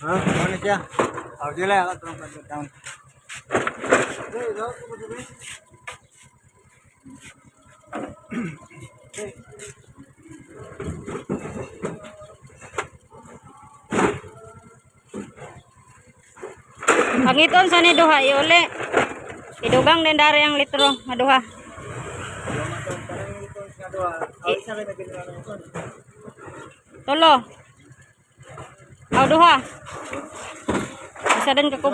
Ha? Ano siya? Oh, dili ako itong pagkataon. Hey, daw ko ba sabi? Pangiton sa ni duha iuli. Idugang din dari ang litro nga duha. Tulo. Aw duha. Isa din ka kub.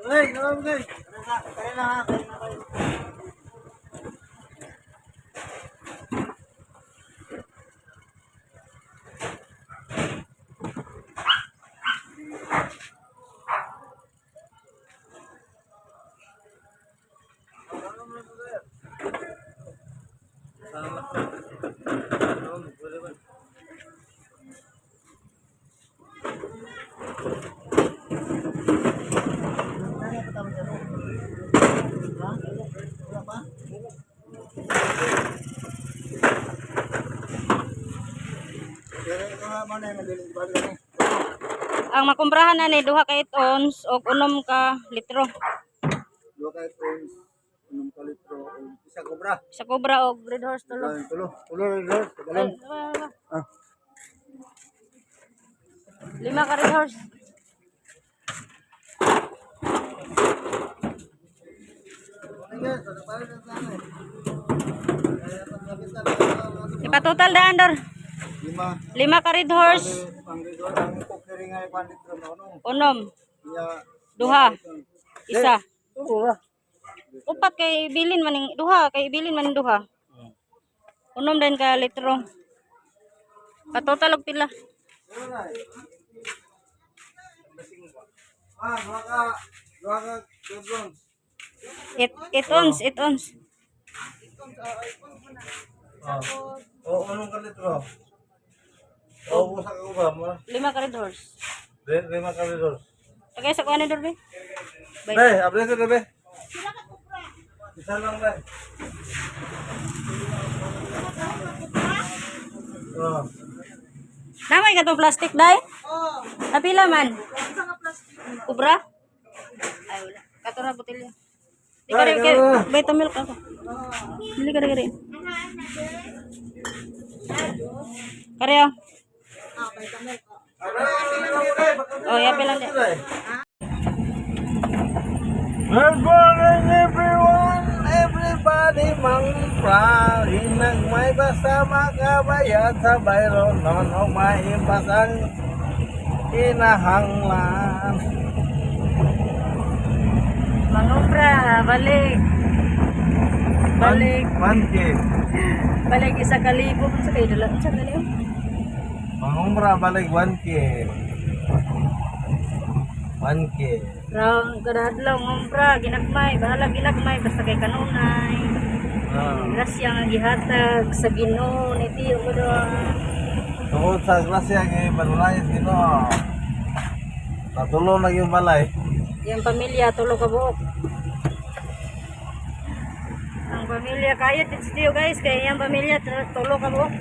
Hey, naman guys. Tara na, ha, tara na kayo. Ang makumprahan na ni duha ka 8 ons og unom ka litro. Dua ka ons, unom ka litro, og isa kobra. Sa Cobra og Red Horse tulo. Tulo, tulo, tulo, tulo, Ay, tulo. wala, wala. Ah. Lima ka Red Horse. Ipatotal daan dor. Lima. Lima ka Red Horse, Ang ang cook nga kwan litro no no. unom, Iya. duha, isa. Tulo ra. Upat kay bilin maning duha, kay bilin maning duha. Unom din ka litro. Patotal og pila. Ah, duha ka doblons. 8 ons, 8 ons. Ah. O unong ka litro. O usa ka ba mo? Lima ka Red Horse. Lima ka litro. Tagay sa kuan ni dor be. Bay. Be, abli ko be. Isa lang be. Oh. Namay ka tong plastic dai? Oo. Napila man? Kubra? Ay wala. Kato na botelya. Di ka rin, Ay, kay Vitamilk ako. Dili ka rin, kare. Kare oh. Oh, yapil lang di. Good morning everyone, everybody mang pra, hinag may basta makabayad sa bayron non o maimpas ang kinahanglan. Mangobra, balik. Balik. 1K. Balik isa ka libo. Sa kayo dala. Sa kayo. Mangumra balik 1K. 1K. Round kada adlaw ngombra ginagmay, bahala ginagmay basta kay kanunay. Ah. Grasya nga gihatag sa Ginoo ni Tiyo mo do. Tungod sa grasya kay Banulayas Ginoo. Natulo na yung balay. Yung pamilya tulo ka buok. Ang pamilya kaya it's Tiyo guys kay iyang pamilya tulo ka buok.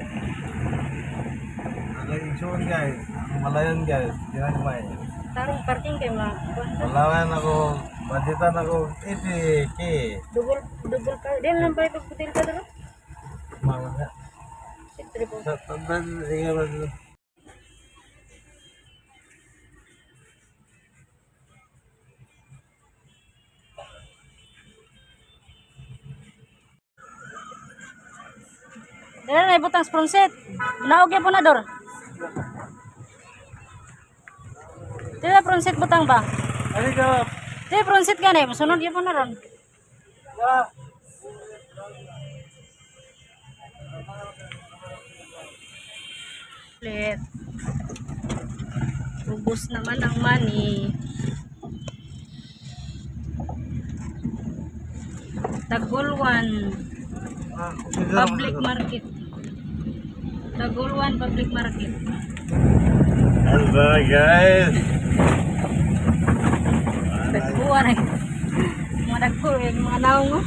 Nag-igsoon guys. Ang Malayon guys. Ginagmay. Tarong parking kay ma. Wala ako, budgetan ako 80K. Double double ka. Di lang pa pagputil ka daro. Mga Triple. sa taban sige ba. Dala na ibutang spronset. Naog po na dor. Dala pronset butang ba? Ano ka? Dala pronset gani, mosunod gyud po na ron. Ya. Ulit. Ubus naman ang money. Tagulwan Public Market. Tagulwan Public Market. Hello guys. Dagkuan ay. Mga dagko eh, mga naong oh.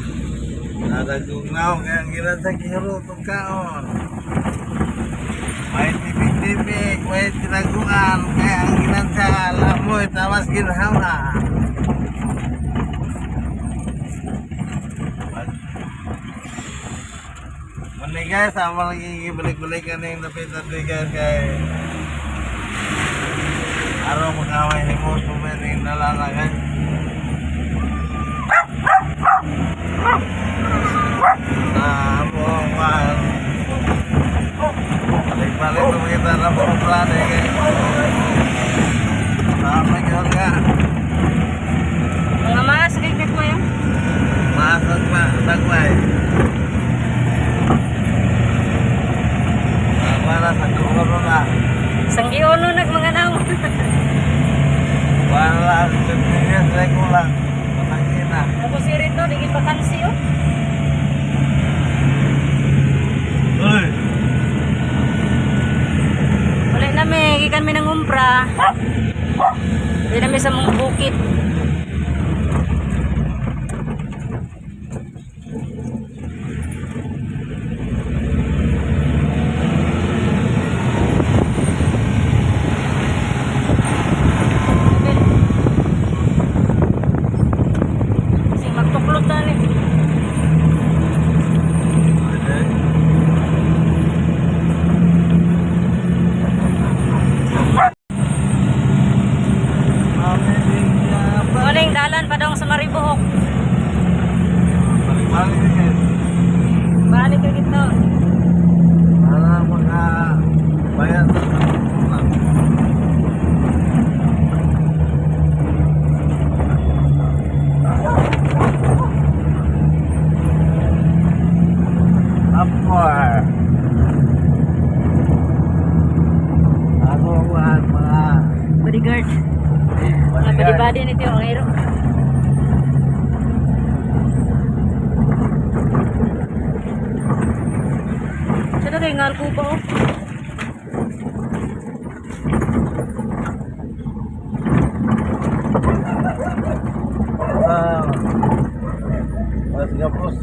Nadagong na kaya ang gilan sa gihurot og kaon. May tibig-tibig, may tinaguan, kaya ang gilan sa lamoy, tawas ginhawa. Muna guys, ama lagi balik-balikan na yung dapitan din guys kay araw magkaway ni Boss, pumili yung nalala guys. Na po, mahal. Balik-balik tumita na po ang plano eh guys. Tama yun nga. Mga maas kay ko yun. Masag pa, tagway. Para sa kuro na. Sanggiono nag mga naw. Wala, continuous regular. Matangina. Ako si Rito, di gipakansi oh. Uy! Wala na mi, gikan mi ng umpra. Di na mi sa mong bukid. Kasi magtuklod tani. Wala yung dalan pa dong sa Maribuhok. Balik-balik na guys. Balik ka gito. Para maka bayar sa kulang. Apor. Ako ang mga Bodyguard. Mga body-body nito yung mga hero. Sana kayo ngal ko pa oh. Ah. Mas gapos.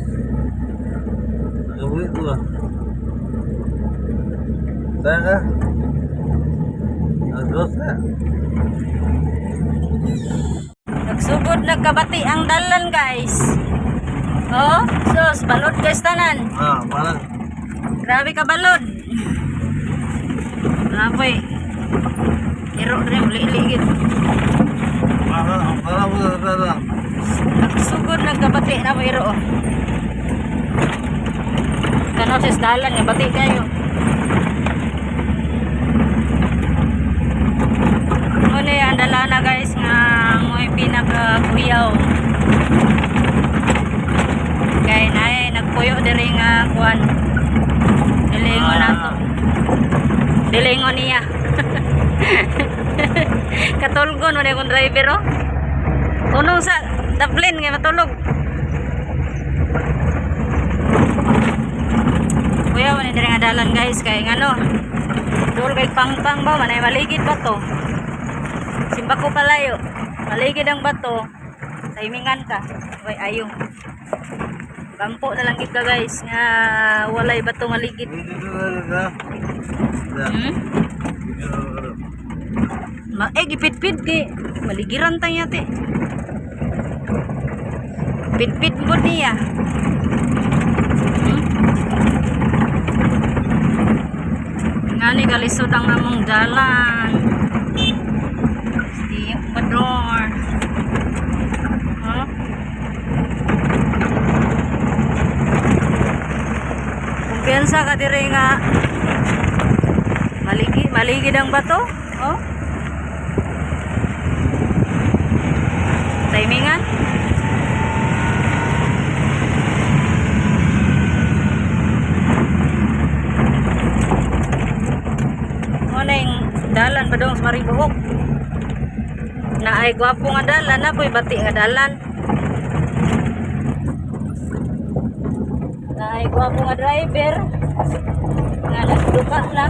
Nagabuhi ko ah. Saan ka? Nagos ka? Nagsugod nagkabati ang dalan guys. Oh, sus, balod guys tanan. Ah, parang Grabe ka balod. Grabe. Iro rin, liligid. parang parang parang parang. Nagsugod nagkabati na mo iro. oh. Kano sa dalan nga bati kayo. Muna ang dalana guys nga mo'y pinakakuyaw. Kay naay nagpuyo diri nga kuan. Dilingon nato. Dilingon niya. Katulgon man akong driver oh. Tunong sa Dublin nga matulog. Kuya, man diri nga dalan guys kay ngano. Dol kay pangpang ba manay maligid ba to? Simba ko palayo. Maligid ang bato. Timingan ka. Way ayo. Gampo na lang gid ka guys nga walay bato maligid. Dito na na. Hmm? Ma eh gipitpit kay maligiran ta yate. Pitpit mo niya. Hmm? Ngani kalisod ang among dalan. Di Pador. Huh? Kumpiyansa ka dire nga maligi, maligid ang bato. Oh. Timingan. Mo na yung dalan pa dong sa Maribuhok. Na ay gwapo nga dalan na po'y bati nga dalan. Na ay gwapo nga driver. Nga nagduka na.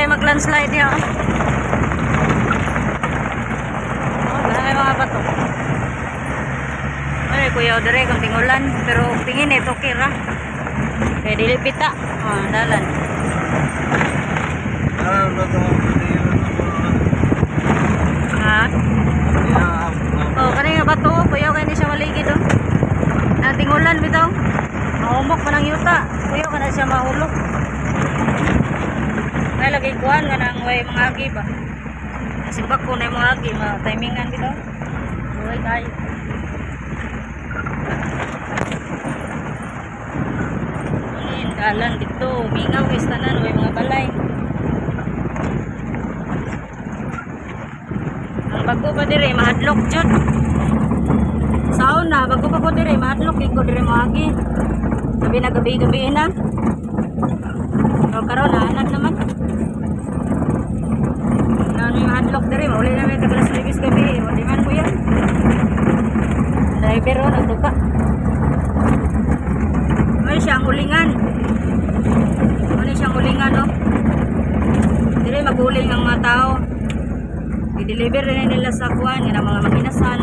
kay mag-landslide niya. Oh, oh, daghan kay mga bato. Ay, kuya, dere kung tingulan, pero tingin ito okay ra. Kay dili pita. Oh, dalan. Ah, wala to mga piniro. Ha? Yeah. Oh, kani nga bato, kuya kay ni siya maligid oh. Nang tingulan bitaw. Mahumok man ang yuta. Kuya kana siya mahulog. Ay lagi kuan nga nang way mga agi ba. Simbak ko na yung mga agi, ma timingan bitaw. Buhay kayo. Ngayon, dalan dito, mingaw is tanan way mga balay. Ang bago pa dire mahadlok jud. Saon na bago pa ko dire mahadlok kay ko dire moagi. Sabi na gabi-gabi na. Pero karon na anak naman. Na may mahadlok dire mauli na may tag alas 9 gabi, wala man kuya. Driver oh nagtuka. May siyang ulingan. Ano siyang ulingan oh. Dire maguling ang mga tao. I-deliver rin nila sa kuan nga mga maginasal.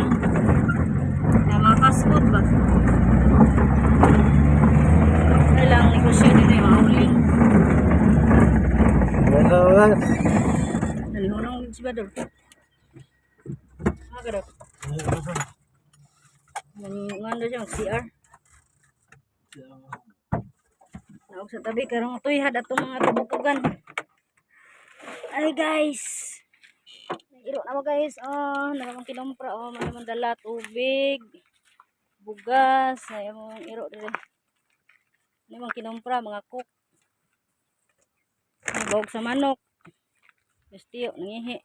Nga mga fast food ba. Ano lang negosyo dito yung mga uling. Hello, guys. Nalihunong si Bador. Mga kadok. Ngano siya mag-CR. Naog sa tabi karong tuyhad atong mga tubukugan. Ay guys. Iro na mo guys. Oh, nakamang kinumpra oh, may man dala tubig, bugas, ay among iro dire. Ano mang kinumpra mga cook. Bawg sa manok. Gustiyo, nangihi.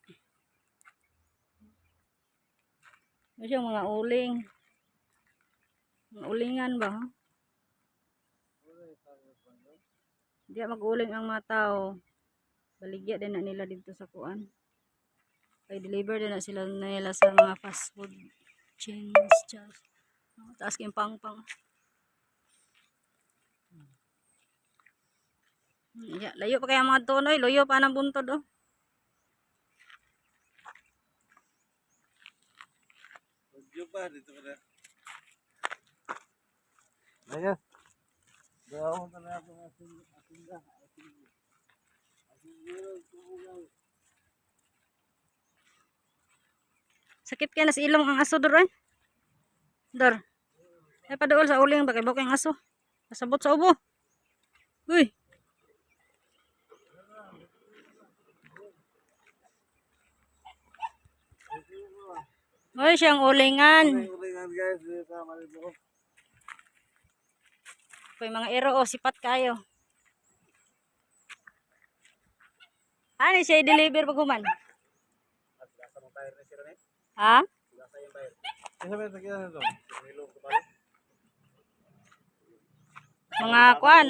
Ano siya mga uling. Mga ulingan ba? Ha? Di mag-uling ang mga tao. Baligya din na nila dito sa kuan. Kay deliver din na sila nila sa mga fast food chains. Chains. Oh, taas kayong pangpang. Yeah, layo pa kaya mga tonoy, luyo pa ng buntod oh. Medyo pa dito pa na. Ayan. Daw na na ako asin asin da. Asin. Asin zero tubugan. Sakit kaya na sa ilong ang aso dor ay. Dor. Ay paduol sa uling bakay bukay ang aso. Kasabot sa ubo. Uy. Uy, siyang ulingan. Ulingan guys dito sa Marinduque. Koy mga iro oh, sipat kayo. Ano siya i-deliver pag human? Ha? Isa ba yung nito? Mga kuan.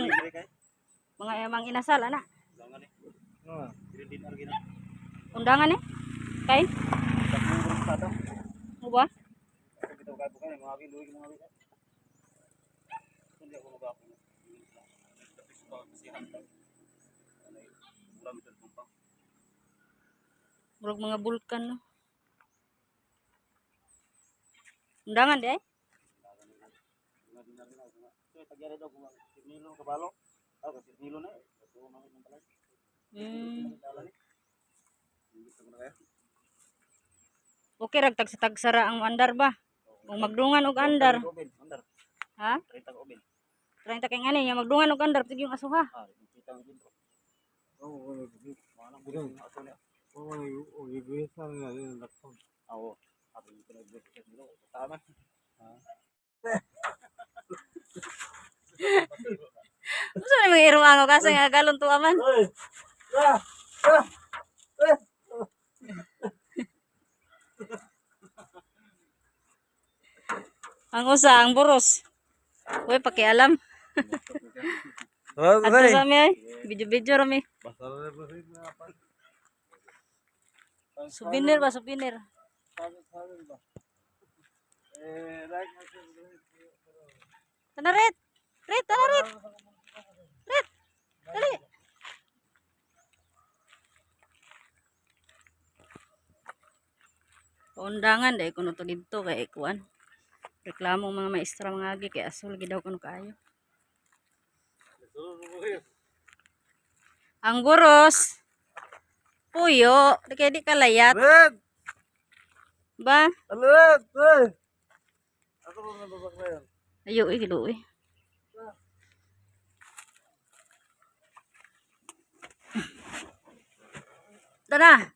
Mga emang inasal ana. Ah. Undangan eh. Kay? Mo ba? Murag mga bulkan no. Undangan di ay. Okay rag tagsa-tagsara ang andar ba? Kung magdungan og andar. Ha? 30 kay ngani, yang magdungan og andar pig yung asuha. Oo, oh, ibisa nila din lakon. Unsa may mga irong kasi nga galon tuwa man. Oy! Ah! Ah! Ah! Ang usa ang buros. Uy, pakialam. Adto sa mi ay. Video-video ra mi. Basta na proceed na pa. Souvenir ba, souvenir. Sabi ba? Eh, like and subscribe. Tana ret. Ret, tana ret. Ret. Dali. Paundangan dahil kuno to didto kay kuan. Reklamo mga maestra mga agi kay asol gid daw kuno kaayo. Ang buros puyo, di kay di kalayat Red! ba? Red! Red! Ako ba nababak na yun? Ayo eh, giluoy. Tara.